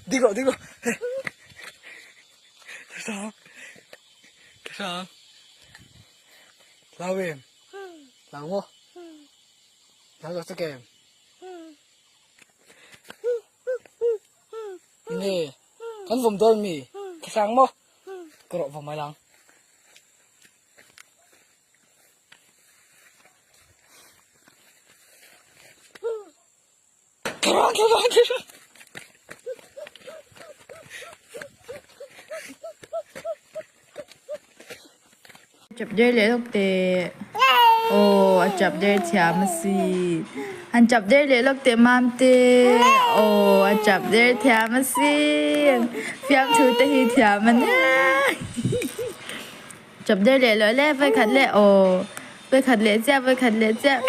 Ding rawh ding rawh Thlahrang Thlahrang Hlau em Hlau maw Hlau tak tak em Nge kan vawm dawn mi Thlahrang maw Ka rawh vawm mai lang. Chap der leh lawk teh. Aw a chap der thiam a si. Han chap der leh lawk teh mam te. Aw a chap der thiam a si. Fiamthu te hi thiam a nia. Chap der leh lawh le vawikhat leh aw vawikhat leh chiah vawikhat leh chiah.